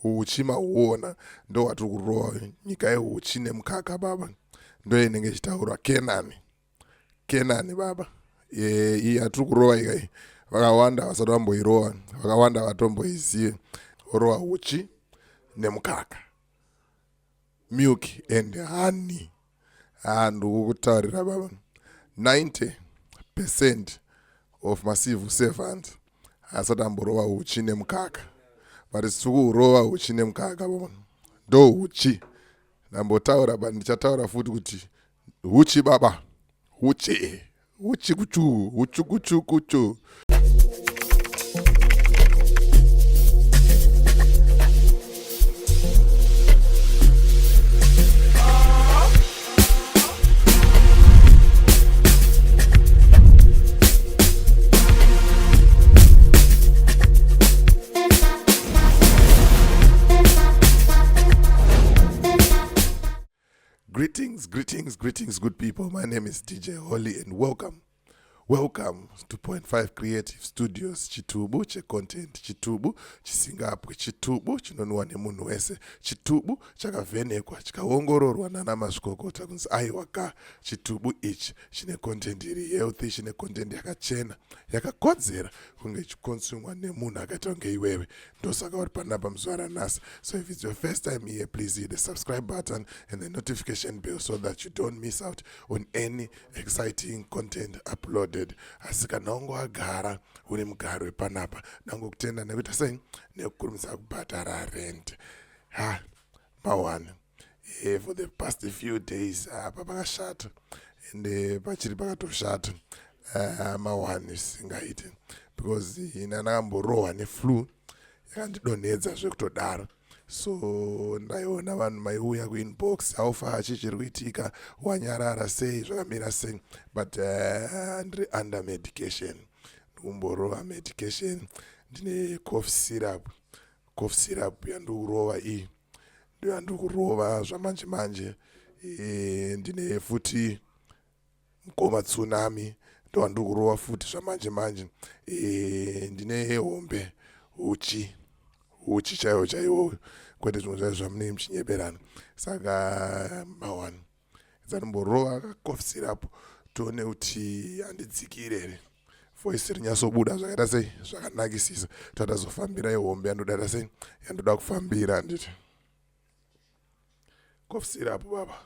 Uchi mauona ndohwatiri kurova, nyika yehuchi nemukaka baba, ndo inenge ichitaurwa. Kenani, Kenani baba, iyi yatiri kurova ikai, vakawanda vasati vamboirova, vakawanda vatomboizive. Orova huchi nemukaka, milk and honey. Ha, ndikukutaurira baba, 90% of macivil servants asati amborova huchi nemukaka, but tiri kurova huchi nemukaka baba. Ndo huchi ndambotaura, but ndichataura futi kuti huchi baba, huchi, huchi kuchu, huchu kuchu kuchu. Greetings, greetings, greetings, good people. My name is DJ Holly and welcome. Welcome to Point 5 Creative Studios. Chitubu checontent, chitubu chisingapwe, chitubu chinonwa nemunhu wese, chitubu chakavhenekwa chikaongororwa nana mazvikokota kunzi aiwa ka, chitubu ichi chine content iri healthy, chine content yakachena, yakakodzera kunge ichikonsumwa nemunhu akaita kunge iwewe. Ndosaka uri panapa muzuva ranhasi. So if it's your first time here, please hit the subscribe button and the notification bell so that you don't miss out on any exciting content uploaded. Asi kana unge wagara uri mugari wepanapa, ndangokutenda nekuita sei, nekukurumidza kubhadhara rent. Ha, mawani, for the past few days apa pakashata, ende pachiri pakatoshata. Mawani zvisingaite, because ina ndakamborohwa neflu yakandidonhedza zvekutodaro. So ndaiona vanhu maiuya kuinbox, "Haufa, chii chiri kuitika? Wanyarara sei? Zvakamira sei?" But ndiri under medication, ndikumborova medication. Ndine cough syrup, cough syrup yandikurova iyi, ndo yandiri kurova zvamanje manje. Ndine futi mukoma Tsunami, ndo wandiri kurova futi zvamanje manje. Ndine hombe huchi, huchi chaiwo chaiwo, kwete zvimwe zvacho zvamunenge muchinyeberana. Saka mawani dzanimborova kacough syrup, tione kuti handidzikire here, voice rinyatsobuda zvakaita sei, zvakanakisisa, tatazofambira ihombe yandoda sei, yandoda kufambira. Handiti cough syrup baba?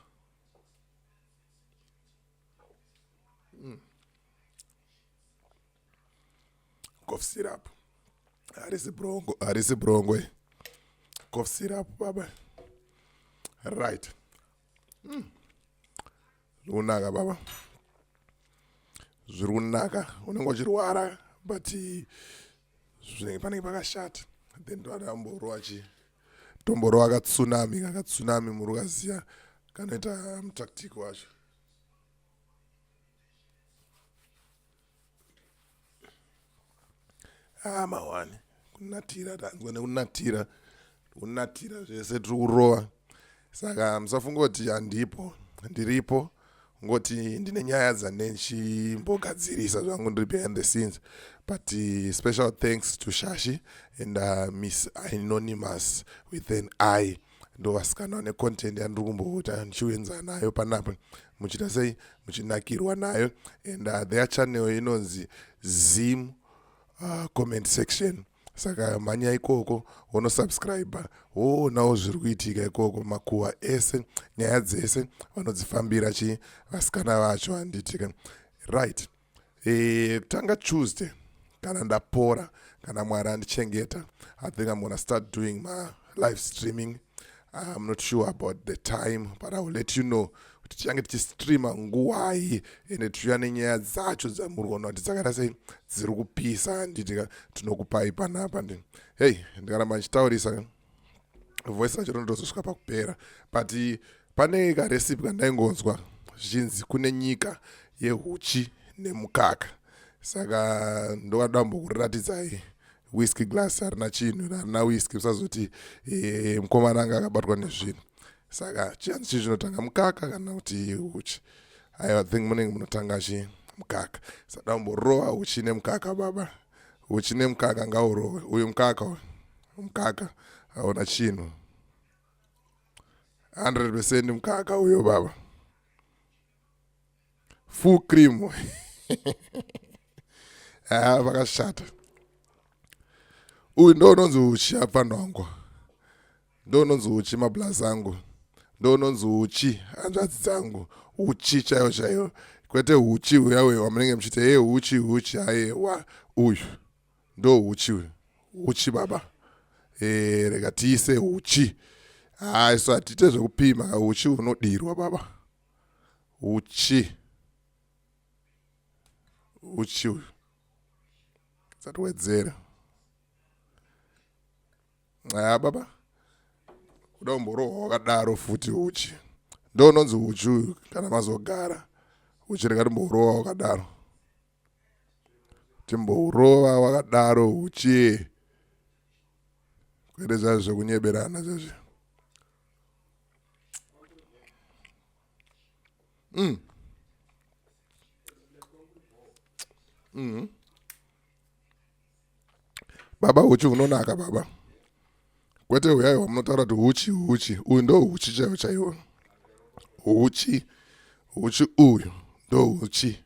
Cough syrup harisi brongo, harisi brongo, cough syrup baba. Right. Zvikunaka baba, zviri kunaka. Unenge uchirwara, but zvinenge panenge pakashata. Then toadamborova chi, tomborova katsunami, kakatsunami muri ukaziya kanoita mutactic wacho. Ah, mawani kunatira, tanzwa nekunatira, kunatira zvese tiri kurova. Saka musafunga kuti handipo, ndiripo. Ngoti ndine nyaya dzanenchimbogadzirisa zvangu, ndiri behind the scenes. But special thanks to Shashi and Miss Anonymous with an I, ndo vasikana vane content yandiri kumboita ndichiuenza nayo panapa, muchiita sei, muchinakirwa nayo. And their channel inonzi Zim Comment Section. Saka mhanya ikoko wonosubscribe, woonawo zviri kuitika ikoko, makuhwa ese, nyaya dzese vanodzifambira chi vasikana vacho, handitika? Right, kutanga Tuesday, kana ndapora, kana Mwari andichengeta, I think I'm gonna start doing my live streaming. I'm not sure about the time, but I will let you know kuti tichange tichistreama nguwai, ende tichiuya nenyaya dzacho dzamuri kuona kuti dzakaita sei, dziri kupisa, handitika? Tinokupai panapa. Ndi hei, ndikaramba ndichitaurisa, voice racho rinotozosvika pakupera. But pane karecipe kandaingonzwa zvichinzi kune nyika yehuchi nemukaka, saka ndokada kumbokuratidzai. Whisky glass harina chinhu, harina whisky, usazoti mukomana anga akabatwa nezvinhu. Saka chianzi chii chinotanga, mukaka kana kuti huchi? I think munenge munotanga chi mukaka. Saka kumborova huchi nemukaka baba, huchi nemukaka ngaurove uyu mukaka, uyu mukaka. Hauna chinhu. 100% mukaka uyo baba. Full cream. Ah, vakashata. Uyu ndo unonzi uchi apfanhu wangu. Ndo unonzi uchi mablazi angu. Ndo unonzi uchi hanzvadzi dzangu. Uchi chaiyo chaiyo. Kwete uchi uya uya wamunenge muchiti hey uchi uchi ayewa uyu. Ndo uchi uyu. Uchi baba. Eh rega tiise uchi. Hayi so hatiite zvekupima uchi unodirwa baba. Uchi. Uchi uyu. Tisatiwedzera. Haa baba. Kuda kumborohwa wakadaro futi uchi. Ndo unonzi uchi uyu kana mazogara. Uchi rega timborohwa wakadaro. Timbourova wakadaro uchi. Kwete zvazvo zvekunyeberana zvazvo. Baba huchi hunonaka baba. Kwete huyai hwamunotaura kuti huchi huchi. Uyu ndo huchi chaiwo chaiwo. Huchi huchi uyu ndo huchi.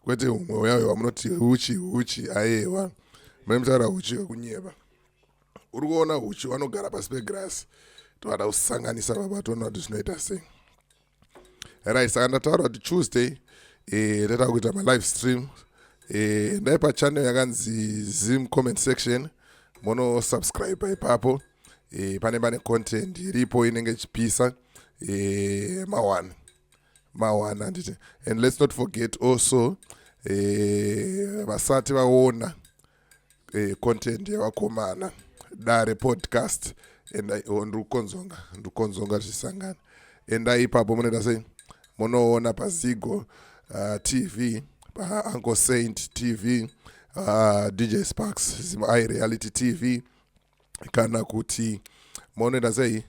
Kwete humwe huyai hwamunoti huchi huchi ayewa. Mune mutaura huchi hwekunyeba. Uri kuona huchi vanogara pasi pegrasi. Tovada kusanganisa baba toona kuti zvinoita sei. Right, saka ndataura kuti Tuesday tata kuita ma live stream. Endai pa channel yakanzi Zim comment section mono subscribe ipapo. Pane content iripo inenge ichipisa mawana mawana handiti. And let's not forget also vasati vaona content yevakomana Dare podcast, endai. Oh, ndiri kukonzonga tichisangana. Endai ipapo munoita sei, munoona paZigo TV, paUncle Saint TV, DJ Sparks, Zim I Reality TV, kana kuti munoenda sei,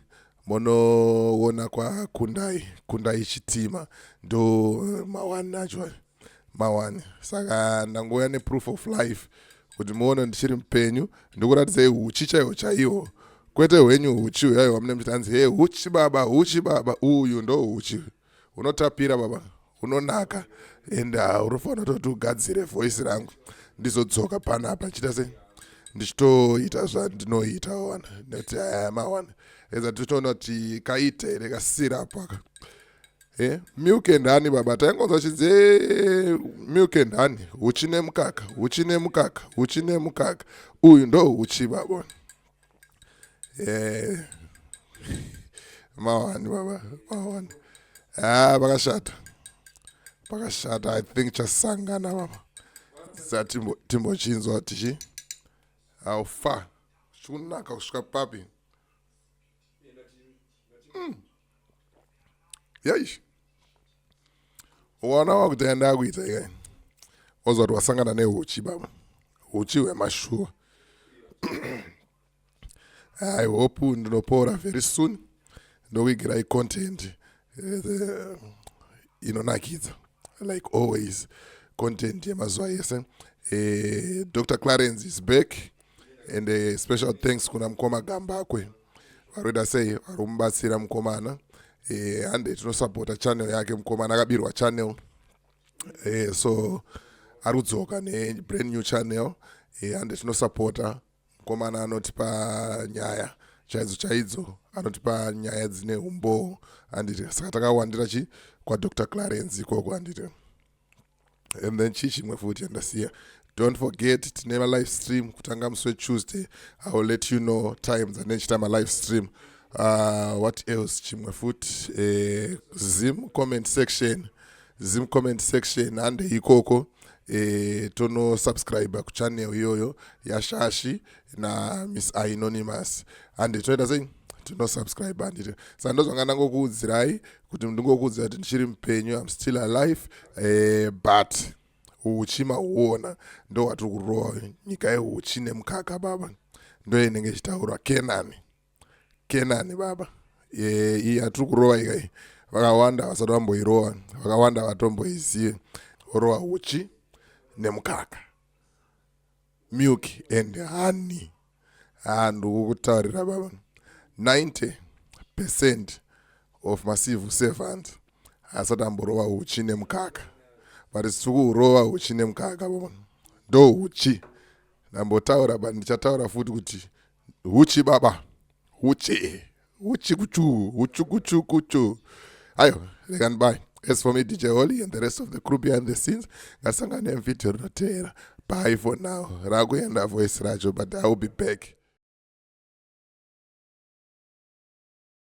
munoona kwaKundai Kundai Chitima. Ndo mawani acho mawani. Saka ndangouya neproof of life kuti muone ndichiri mupenyu, ndikuratidzei huchi chaiwo chaiwo, kwete hwenyu huchi huyai hwamune muchiti hanzi he huchi baba, huchi baba. Uyu ndo huchi hunotapira baba, hunonaka, and unofanira kutoti ugadzire voice rangu ndizodzoka panapa ndichiita sei, ndichitoita zvandinoita wana nekuti aya mawana eza tichitoona kuti kaite here kasirapo aka. Milk and honey baba, taingonzwa chinzi milk and honey, huchi nemukaka, huchi nemukaka, huchi nemukaka. Uyu ndo huchi baba. Mawani baba, mawani. Ah, pakashata pakashata. I think chasangana baba. Sa timbochinzwa tichi how far chikunaka kusvika papi. Yaish, ukaona wakuti enda kuita ikai, wozwa kuti wasangana nehuchi baba, huchi hwemashuwa. I hope ndinopora very soon, ndokuigirai content inonakidza like always, content yemazuva ese. Dr Clarence is back, and special thanks kuna mukoma Gambakwe vari kuita sei, vari kumubatsira mukomana. Hande tinosapota channel yake. Mukomana akabirwa channel, so ari kudzoka nebrand new channel. Hande tinosapota mukomana, anotipa nyaya chaidzo chaidzo, anotipa nyaya dzine umbowo, handiti? Saka takawandira chi kwaDr Clarence ikoko, handiti? And then chii chimwe futi yandasiya? Don't forget tine malive stream kutanga musi weTuesday. I will let you know time dzandichita malive stream. What else chimwe futi? Zim comment section, Zim comment section, hande ikoko. Tonosubscribe kuchannel iyoyo yaShashi naMiss Anonymous, hande toita sei, tinosubscribe, handiti? Saka ndozvanga ndangokuudzirai kuti ndingokuudzira kuti ndichiri mupenyu. I'm still alive, but uchi mauona ndo hwatiri kurova, nyika yeuchi nemukaka baba, ndo inenge ichitaurwa Kenani, Kenani baba. Iyi hatiri kurova ikai, vakawanda vasati vamboirova, vakawanda vatomboizive. Orova uchi nemukaka, milk and honey. Ha, ndikukutaurira baba, 90% of macivil servants asati amborova uchi nemukaka, but tiri kurova uchi nemukaka baba. Ndo uchi ndambotaura, but ndichataura futi kuti uchi baba, uchi, uchi kuchu, uchu kuchu kuchu. Ayo, rega ndibaye. As for me, DJ Holly, and the rest of the crew behind the scenes, ngasangane muvhidhiyo rinoteera. Bye for now. Rakuenda voice racho, but I will be back.